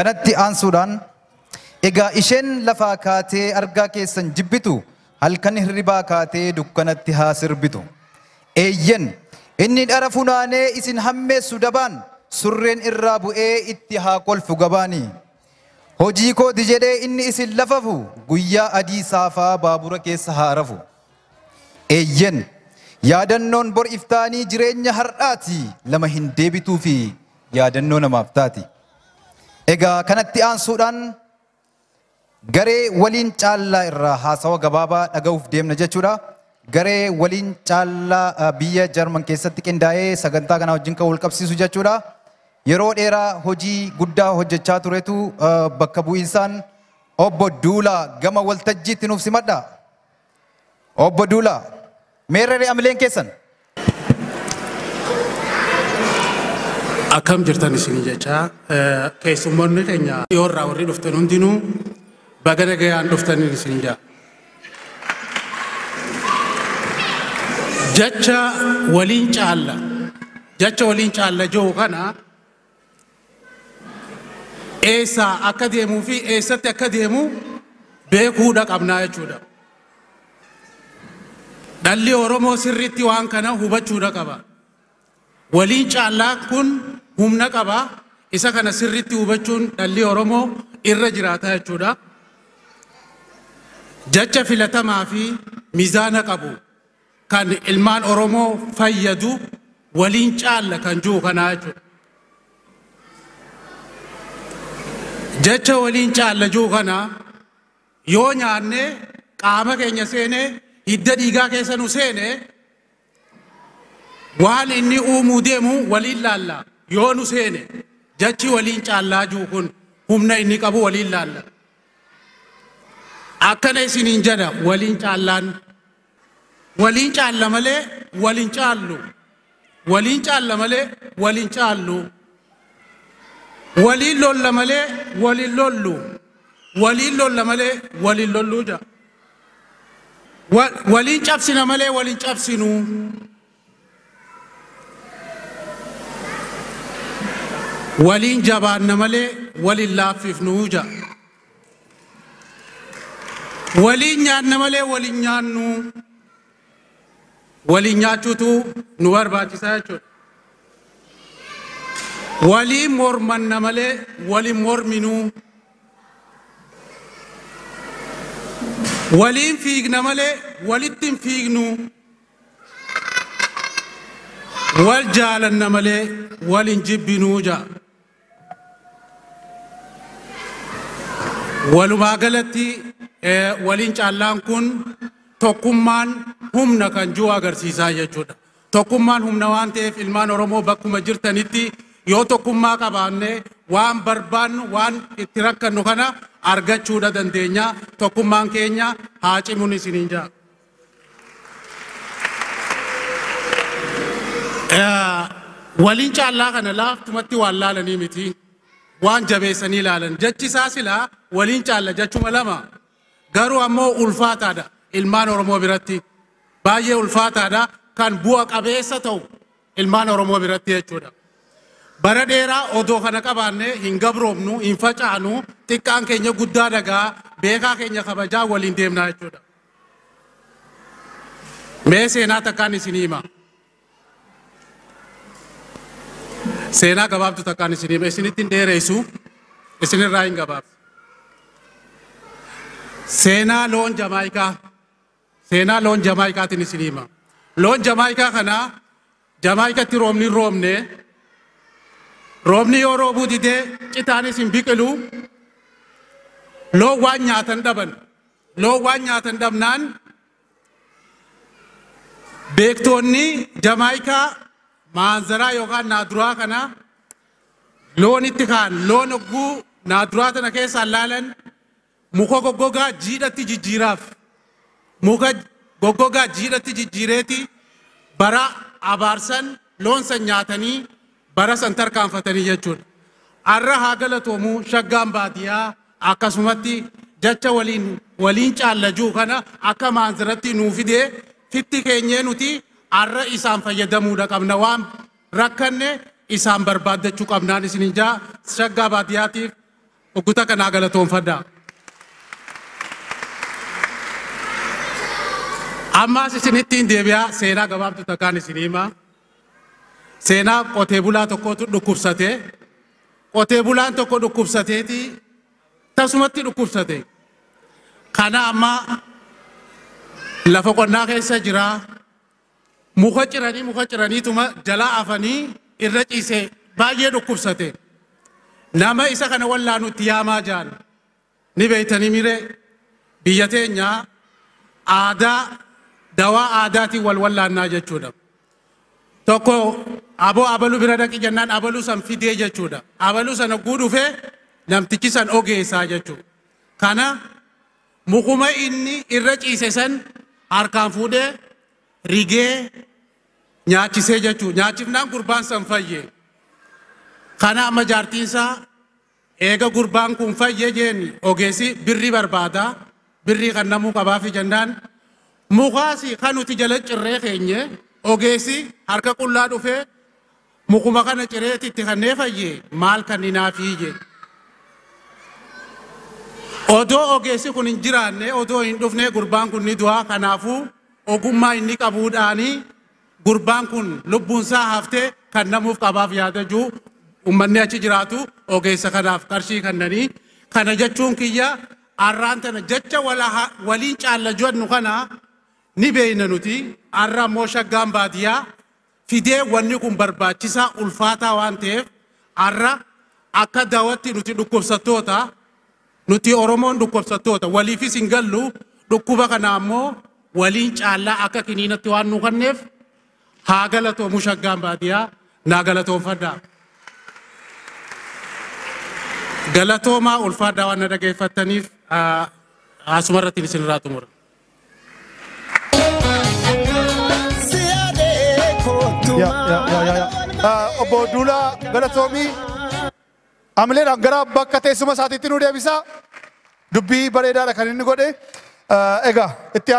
Kanatti aansuudhaan egaa isheen lafaa kaatee argaa keessan jibbitu halkan hirribaa kaatee dukkanatti haa sirbitu. Eeyyen inni dhara funaanee isin hammeessu dabaan surreen irraa bu'ee itti haa kolfu gabaanii. Hojii kooti jedhee inni isin lafafu guyyaa adii saafaa baabura keessa haa rafu. Eeyyen yaadannoon bor iftaanii jireenya har'aati lama hin deebituu fi yaadannoo namaaf taati. Egaa kanatti aansuudhaan garee waliin caallaa irraa haasawa gabaabaa dhaga'uuf deemna jechuudha. Garee waliin caallaa biyya Jarman keessatti qindaa'ee sagantaa kana wajjin kan wal qabsiisu jechuudha. Yeroo dheeraa hojii guddaa hojjechaa turetu bakka bu'iinsaan Obbo Duulaa gama waltajjiitti nuuf simadha. Obbo Duulaa, meerree amileen keessan? Akkam jirtan isin jecha keessummoonni keenya dhiyoorraa warri dhuftan hundinuu baga nagayaan dhuftaniin isin jaa. Jecha waliin caalla jecha waliin caalla jiru kana eessaa akka deemuu fi eessatti akka deemu beekuudha qabnaa jechuudha. Dhalli Oromoo sirriitti waan kana hubachuudha qaba. Waliin caallaa kun humna qaba. Isa kana sirriitti hubachuun dhalli Oromoo irra jiraata jechuudha. Jecha filatamaa fi mizaana qabu kan ilmaan Oromoo fayyadu waliin caalla kan jiru kanaa jechuudha. Jecha waliin caalla jiru kana yoo nyaanne qaama keenya seenee hidda dhiigaa keessa nu seene waan inni uumuu deemu waliin laalla yoo nu seene jechi waliin caallaa jiru kun humna inni qabu waliin laalla. Akkana isiniin jedha waliin caallaan waliin caalla malee waliin caallu waliin caalla malee waliin caallu waliin lolla malee waliin lollu waliin lolla malee waliin lolluu jedha. Waliin cabsina malee waliin cabsinu. Waliin jabaanna malee waliin laaffifnu jedha. Waliin nyaanna malee waliin nyaannu. Waliin nyaachuutu nu barbaachisaa jechuudha. Waliin mormanna malee waliin morminu. Waliin fiigna malee walitti hin fiignu. Wal jaalanna malee waliin jibbinuu jedha. Walumaa galatti waliin caallaan kun tokkummaan humna kan jiru agarsiisaa jechuudha. Tokkummaan humna waan ta'eef ilmaan Oromoo bakkuma jirtanitti yoo tokkummaa qabaanne waan barbaannu waan itti rakkannu kana argachuudha dandeenya. Tokkummaan keenya haa cimuun isiniin jedha. Waliin caallaa kana laaftumatti waan laalanii miti. Waan jabeessanii ilaalan. Jechi isaa silaa waliin caalla jechuma lama. Garuu ammoo ulfaataadha ilmaan Oromoo biratti. Baay'ee ulfaataadha kan bu'a qabeessa ta'u ilmaan Oromoo biratti jechuudha. Bara dheeraa odoo kana qabaanne hin gabroomnu, hin facaanu, xiqqaan keenya guddaa dhagaa, beekaa keenya kabajaa waliin deemnaa jechuudha. Mee seenaa takkaan isinii hima. Seenaa gabaabdu takkaan isinii hima. Isinitti hin dheeressu, isinirraa hin gabaabsu. Seenaa loon Jamaayikaa. Seenaa loon Jamaayikaatiin isinii hima. Loon Jamaayikaa kana Jamaayikatti roobni hin roobne. Roobni yoo roobuu didee citaanis hin biqilu. Loon waan nyaatan dhaban. Loon waan nyaatan dhabnaan beektoonni Jamaayikaa maanzaraa yookaan naaduraa kana loonitti kaan loon hogguu naaduraa tana keessaan laalan muka goggogaa jiidhatti jijjiiraaf. Muka goggogaa jiidhatti jijjiireeti bara abaarsan loon san nyaatanii bara san tarkaanfatanii jechuudha. Har'a haa galatoomuu shaggaan baadiyyaa akkasumatti jecha waliin caallajuu kana akka maanzaratti nuu fidee fitti keenyee nuti har'a isaan fayyadamuudha qabna waan rakkanne isaan barbaaddachuu qabnaan isinin jaa shaggaa baadiyyaatiif Ogguta kanaa galatoonfadhaa. Ammaas isinittiin deebi'aa seenaa gabaabduu takkaan isin himaa. Seenaa qotee bulaa tokkotu dhukkubsate. Qotee bulaan tokko dhukkubsateeti tasumatti dhukkubsate. Kana amma lafa qonnaa keessa jira. Muka ciraniituma jalaa afanii irra ciise baay'ee dhukkubsate. Nama isa kana wallaanutti yaamaa jaan. Ni beeytanii miree biyya teenyaa aadaa dawaa aadaatiin wal wallaannaa jechuudha. Tokko aboo abaluu bira dhaqi jennaan abaluu san fidee jechuudha. Abaluu sana guudhufee namtichi san ogeessaa jechuudha. Kana mukuma inni irra ciise san harkaan fuudhee rigee nyaachisee jechuudha. Nyaachifnaan gurbaan san fayye. Kana amma jaartiinsaa eega gurbaan kun fayye jeen ogeessi birrii barbaada. Birrii kan namuu qabaafi jennaan mukaasi kan nuti jala cirree keenye ogeessi harka qullaa dhufee mukuma kana cireetti itti kannee fayye maal kan hinaafii jee. Odoo ogeessi kun hin jiraanne odoo hin dhufne gurbaan kun ni du'a. Kanaafuu ogummaa inni qabuudhaanii gurbaan kun lubbuunsaa haftee kan namuuf qabaaf yaada jiru uummanni achi jiraatu ogeessa kanaaf qarshii kennanii. Kana jechuun kiyya arraan tana jecha waliin caalla jennu kana ni beeyna nuti. Arra ammoo shaggaan baadiyyaa fidee wanni kun barbaachisaa ulfaataa waan ta'eef arra akka daawwatti nuti dhukkubsattoota nuti Oromoon dhukkubsattoota waliifis hin gallu dhukkuba kana ammoo waliin caallaa akka kiniinatti waan nu kenneef haa galatoomu shaggaan baadiyyaa naa galatoonfadhaa. Galatoomaa ulfaadhaa waan na dhageeffattaniif asumarratti isinirraa xumura. Ya. Obbo Duulaa Galatoomii amileedhaan gara bakka teessuma isaatiitti nu deebisa. Dubbii bareedaadha kan inni godhe. Egaa itti